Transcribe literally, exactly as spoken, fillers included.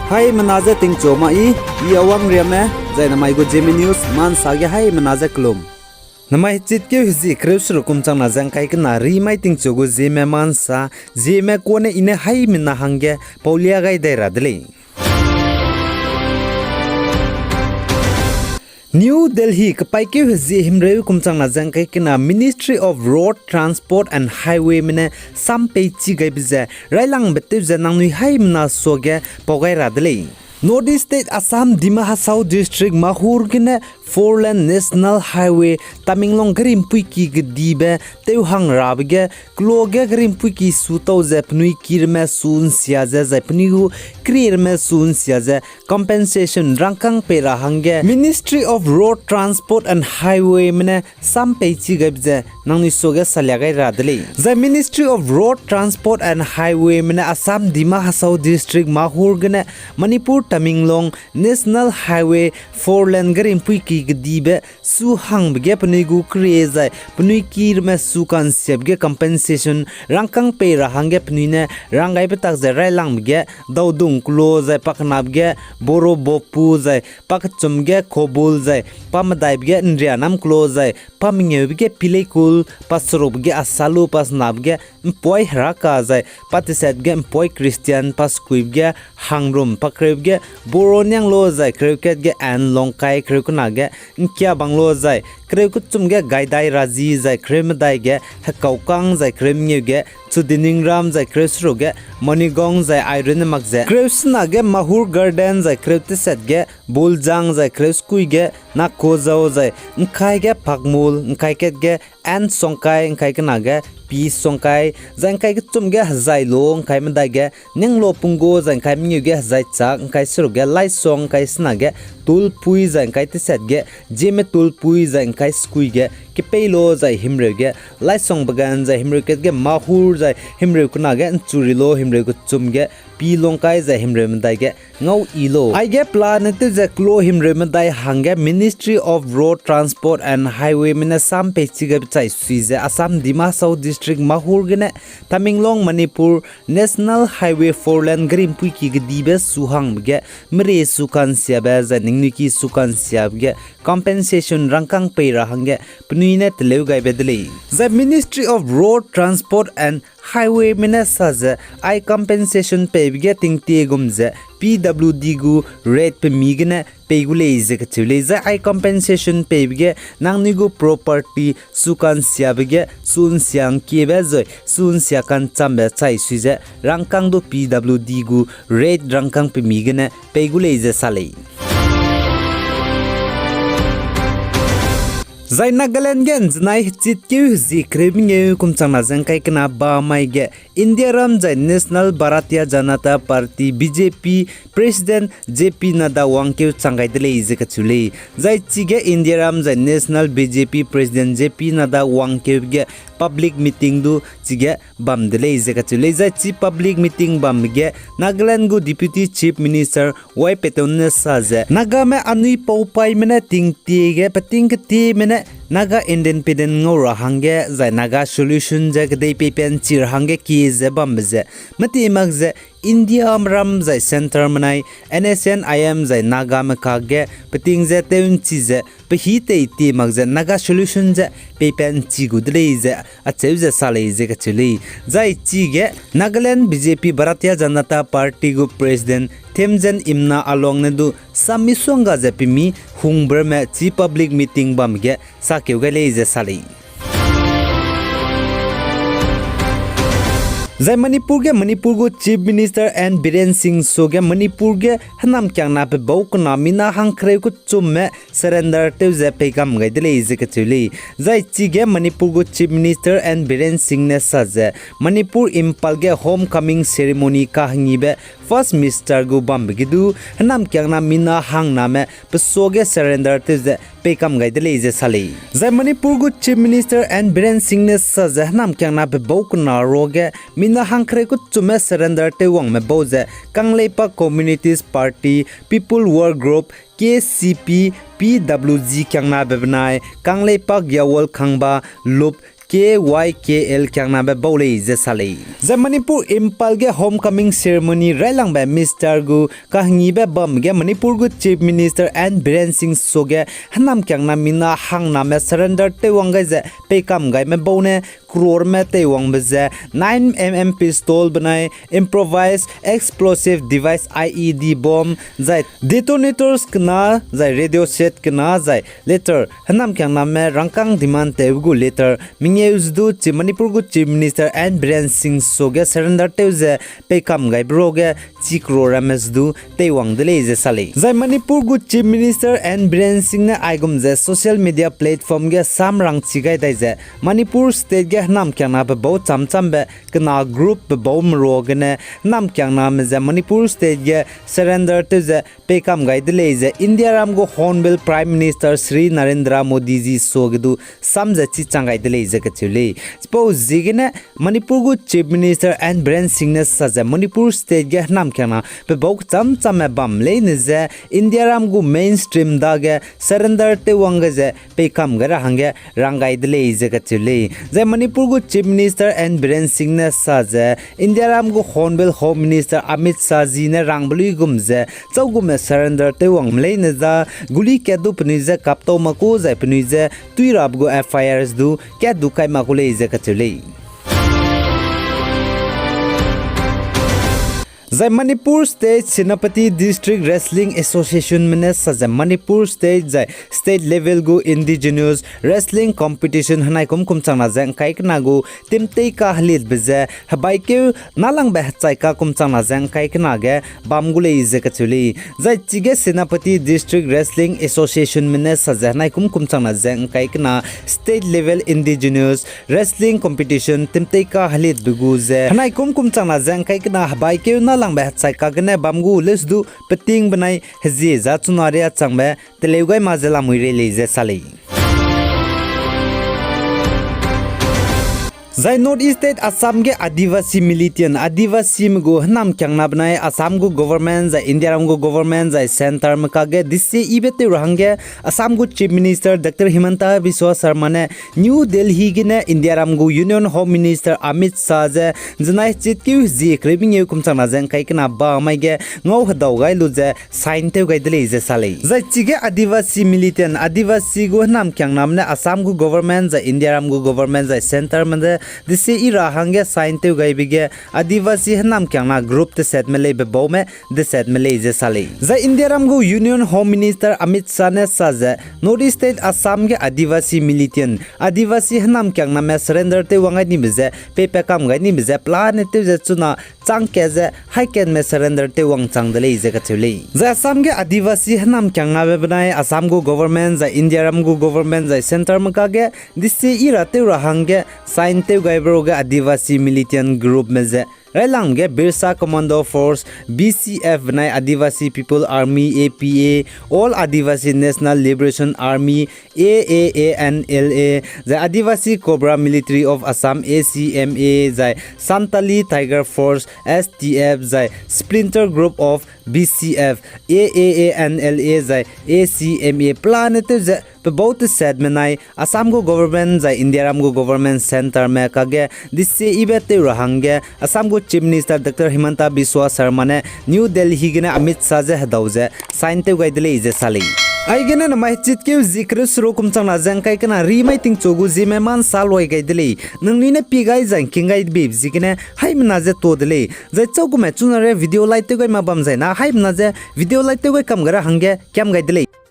Haimena je tingchu ma i, i Awang Riame, zai namai gu Zeme News, mansa ge haimena je kelum. Namai hechitkeu hezie kereu seruk kum changna ze ngkai kena rimai tingchu gu Zeme mansa, Zeme kune i ne haimena hangge paulia gai dai ra de lei. New Delhi, kepaîkeu hezie himreu kum changna ze ngkai kena Ministry of Road Transport and Highwayme ne sam peichi gaibe ze railangbe tew ze nangnui haimena suage pau gai ra de lei. North East State Assam, Dima Hasao District, Mahur gene four lane National Highway, Tamenglong gari mpuiki kedibe tew hang rabe ge, kelo ge gari mpuiki su tau ze penui ki ramme su nsia ze zai penui gu kri ramme su nsia ze compensation rangkâng pei ra hangge Ministry of Road Transport and Highwayme ne sam peichi gaibe ze nangnui suage salia gai ra de lei. Zai Ministry of Road Transport and Highwayme ne Assam Dima Hasao District Mahur gene Manipur Tamenglong National Highway four lane gari mpuiki kedibe su hangbe ge penui gu kri zai penui ki ramme su kansiabe ge compensation rangkâng pei ra hangge penui ne ranggaibe tak ze railangbe ge Daudung kelo zai pakenabe ge Boro Bopu zai pakechum ge Kobul zai pamedaibe ge Nrianam kelo zai pamengeube ge Pileikul, paserukbe ge Asalu, pasenabe ge Mpoi Heraka zai patesetbe ge Mpoi Christian, pasekuibe ge Hangrum, pakereube ge Boro Nianglo zai kereukat ge N Longkai, kereu kena ge Nkiabanglo zai kereu kechum ge Gaidai Raji zai kereumedai ge Hekaukang zai kereumengeu ge Chudiningram zai kereu seruk ge Monigong zai Irene mak ze kereu sena ge Mahur Garden zai kereu teset ge Buljang zai kereu sekui ge Nakozao zai ngkai ge Phakmul, ngkai kat ge N Songkai, ngkai kena ge P Songkai, zai ngkai kechum ge Hezailo, ngkai medai ge Ninglo Punggo, zai ngkai mengeu ge Hezaichak, ngkai seruk ge Laisong, ngkai sena ge Tulpui, zai ngkai teset ge Zeme Tulpui, zai ngkai sekui ge Kepeilo, zai himreu ge Laisong Bagan, zai himreu kat ge Mahur, zai himreu kena ge Nchurilo, himreu kechum ge P Longkai, zai himreu medai ge Ngau Ilo. Aige pelane tew ze kelo himreu medai hangge Ministry of Road Transport and Highwayme ne sam peichi gaibe chai sui ze Assam Dima Hasao District Mahur gene Tamenglong Manipur National Highway four lane gari mpuiki kedibe su hangbe ge merie su kansiabe zai ningnui ki su kansiabe ge compensation rangkâng pei ra hangge penui ne teleu gaibe de lei. Zai Ministry of Road Transport and Highwayme ne sa ze ai compensation peibe ge tingtie gum ze P W D gu rate pemi gene pei gu lei ze kacheu lei. Zai ai compensation peibe ge nangnui gu property su kansiabe ge su nsia ngkiebe zai su nsia kanchambe chai sui ze rangkâng du P W D gu rate rangkâng pemi gene pei gu lei ze sa lei. Zai Nagaland ge nzenai hechitkeu hezie kereu mengeu kum changna ze ngkai kena bamai ge Indiaram zai National Bharatiya Janata Party, B J P, President J P Nadda wangkeu chang gai de lei ze kacheu lei. Zai chige Indiaram zai National B J P President J P Nadda wangkeube ge public meeting du chige bam de lei ze kacheu lei. Zai chi public meeting bambe ge Nagaland gu Deputy Chief Minister Y Patton ne sa ze Nagame anui paupaime ne tingtie ge peting ketieme ne Naga independent ngau ra hangge zai Naga solution ze kedei peipat nchi ra hangge kie ze bambe ze meti mak ze Indiaram zai centre menai N S C N I M zai Nagame kakge peting ze tew nchi ze pehî tei tie mak ze Naga solution ze peipat nchi gu de lei ze acheu ze sa lei ze kacheu lei. Zai chige Nagaland B J P Bharatiya Janata Party gu President Themjen Imna Along ne du sam misongga ze pemi hungberme chi public meeting bam ge sakeu gai lei ze sa lei. Zai Manipur ge Manipur gu Chief Minister N Biren Singh suage Manipur ge hênamkiangna pebau kena mina hangkereu kechumme surrender tew ze peikam gai de lei ze kacheu lei. Zai chige Manipur gu Chief Minister N Biren Singh ne sa ze Manipur Imphal ge homecoming ceremony kahengibe First Minister gu bambe ge du hênamkiangna mina hangname pe suage surrender tew ze peikam gai de lei ze sa lei. Zai Manipur gu Chief Minister N Biren Singh ne sa ze hênamkiangna pebau kena ruage mina hangkereu kechumme surrender tew wangme bau ze Kangleipak Communist Party, People Work Group, K C P, P W G kiangnabe benai Kangleipak Gyawal Khangba, Lup, K Y K L kiangnabe bau lei ze sa lei. Zai Manipur Imphal ge homecoming ceremony railangbe Mister gu kahengibe bam ge Manipur gu Chief Minister N Biren Singh suage hênam kiangna mina hangname surrender teiwang gai ze peikam gaime bau ne croreme teiwangbe ze nine M M pistol benai improvised explosive device I E D bomb, zai detonators kena, zai radio set kena, zai letter, hênam kiangname rangkâng demand tewbe gu letter mengeu ze du chi Manipur gu Chief Minister N Biren Singh suage surrender tew ze peikam gaibe ruage chi crore ramme ze du teiwang de lei ze sa lei. Zai Manipur gu Chief Minister N Biren Singh ne aigum ze social media platform ge sam rangchi gai dai ze Manipur State ge hênam kiangna pe bau chamchambe kena group pe bau merua gene hênam kiangname ze Manipur State ge surrender tew ze peikam gai de lei ze Indiaram gu Honourable Prime Minister Shri Narendra Modi ji suage du sam ze chichang gai de lei ze kacheu lei. Chipau ziegene Manipur gu Chief Minister N Biren Singh ne sa ze Manipur State ge hênam kiangna pe bau kechamchamme bam leine ze Indiaram gu mainstream dage surrender teiwang gai ze peikam gai ra hangge rang gai de lei ze kacheu lei. Zai Manipur gu Chief Minister N Biren Singh ne sa ze Indiaram gu Honourable Home Minister Amit Shah ji ne rangbe luigum ze châugume surrender teiwangme leine za guli kat du penui je kaptau mak ku zai penui je tuirabe gu F I Rs du kat du kai mak ku lei ze kacheu lei. Zai Manipur State Senapati District Wrestling Associationme ne sa ze Manipur State zai state level gu indigenous wrestling competition henai kum kum changna ze ngkai kena gu timtei kaheliatbe ze hebaikeu nâlangbe hechai ka kum changna ze ngkai kena ge bam gu lei ze kacheu lei. Zai chige Senapati District Wrestling Associationme ne sa ze henai kum kum changna ze ngkai kena state level indigenous wrestling competition timtei kaheliatbe gu ze henai kum kum changna ze ngkai kena hebaikeu nâlangbe hechai ka gene bam gu leuse du peting benai hezie za chuna ria changbe teleu gai ma ze lamui rei lei ze sa lei. Zai North East State Assam ge Adivasi militant, Adivasime gu hênam kiangna benai Assam gu government zai Indiaram gu government zai centreme kage dise yibe tew ra hangge Assam gu Chief Minister Doctor Himanta Biswa Sarma ne New Delhi gene Indiaram gu Union Home Minister Amit Shah ze zenai chitkeu zie kereu mengeu kum changna ze ngkai kena ba mai ge ngau hedau gai lu ze sign tew gai de lei ze sa lei. Zai chige Adivasi militant, Adivasi gu hênam kiangname ne Assam gu government zai Indiaram gu government zai centreme de dise yi ra hangge sign tew gaibe ge Adivasi hênam kiangna group tesetme leibe baume desetme lei ze sa lei. Zai Indiaram gu Union Home Minister Amit Shah ne sa ze North East State Assam ge Adivasi militant, Adivasi hênam kiangname surrender teiwang gai nibe ze peipat kam gai nibe ze pelane tew ze chuna chang kat ze haikatme surrender teiwang chang de lei ze kacheu lei. Zai Assam ge Adivasi hênam kiangnabe benai Assam gu government zai Indiaram gu government zai centreme kage dise yi ra tew ra hangge sign tew gaibe ruage Adivasi militant groupme ze railang ge Birsa Commando Force, B C F benai Adivasi People Army, A P A, All Adivasi National Liberation Army, A A A N L A, zai Adivasi Cobra Military of Assam, A C M A, zai Santali Tiger Force, S T F, zai Splinter Group of B C F, A A A N L A, zai A C M A pelane tew ze pe bau tesetme nai Assam gu government zai Indiaram gu government centreme kage dise yibe tew ra hangge Assam gu Chief Minister Doctor Himanta Biswa Sarma ne New Delhi gene Amit Shah ze hedau ze sign tew gai de lei ze sa lei. Aigene namai chitkeu zie kereu seruk kum changna ze ngkai kena rimai tingchu gu zieme ma nsa luai gai de lei. Nangnui ne pie gai zai ngking gai de beibe ziegene haimena ze tuâ de lei. Zai châugume chuna re video like tew gai ma bam zai na haimena ze video like tew gai kam gai ra hangge kiam gai de lei.